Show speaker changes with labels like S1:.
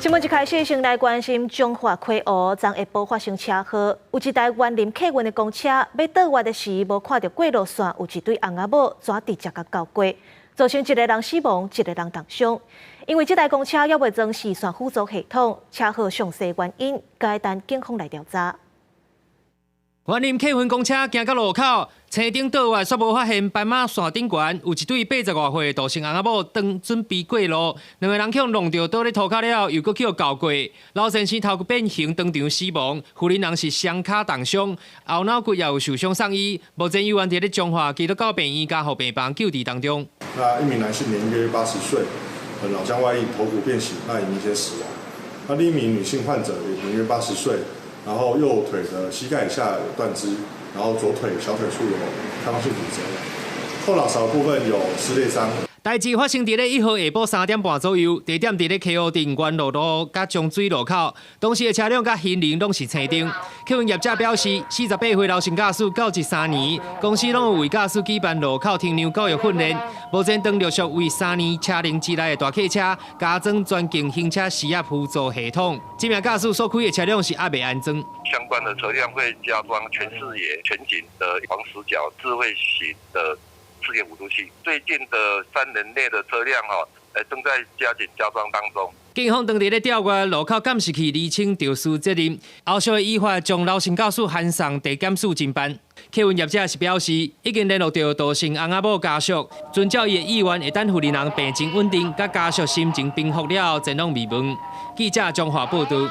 S1: 新聞一開始先來關心彰化溪湖，昨下晡發生車禍，有一台員林客運的公車欲倒彎的時，無看著過路線有一對翁仔某，怎直接共鉤過，造成一個人死亡，一個人重傷。因為這台公車猶未裝視線輔助系統，車禍詳細原因，該等警方來調查。
S2: 員林客運公車行到路口，青燈倒彎，煞無發現斑馬線頂懸有一對80外歲杜姓翁仔某，當準備過路，兩個人去予挵著倒咧塗跤了後，又閣去予鉤過。老先生頭骨變形，當場死亡；婦人是雙跤重傷，後腦骨也有受傷送醫。目前猶原佇咧彰化基督教病院加護病房救治當中。
S3: 那一名男性年約80歲，腦漿外溢，頭骨變形，那已明顯死亡。那另一名女性患者也年約80歲。然後右腿的膝蓋以下有斷肢，然後左腿小腿處有開放性骨折，後腦勺部分有撕裂傷。
S2: 代誌發生佇咧1號下晡3點半左右，地點佇咧溪湖鎮元樂路佮漳水路口，當時的車輛佮行人攏是青燈。客運業者表示，48歲劉姓駕駛到職3年，公司攏有為駕駛舉辦路口停讓教育訓練。目前當陸續為3年車齡之內的大客車加裝全景行車視野輔助系統。這名駕駛所開的車輛是猶未安裝。
S4: 相關的車輛會加裝全視野、全景的防死角、智慧型的視野輔助器。最近的3年內的車輛哈，正在加緊加裝當中。
S2: 警方當佇咧調閱路口監視器，釐清肇事責任，後續會依法將劉姓駕駛函送地檢署偵辦。客運業者是表示，已經聯絡著杜姓翁仔某家屬，遵照伊的意願，會等婦人病情穩定，佮家屬心情平復了後，前往慰問。記者彰化報導。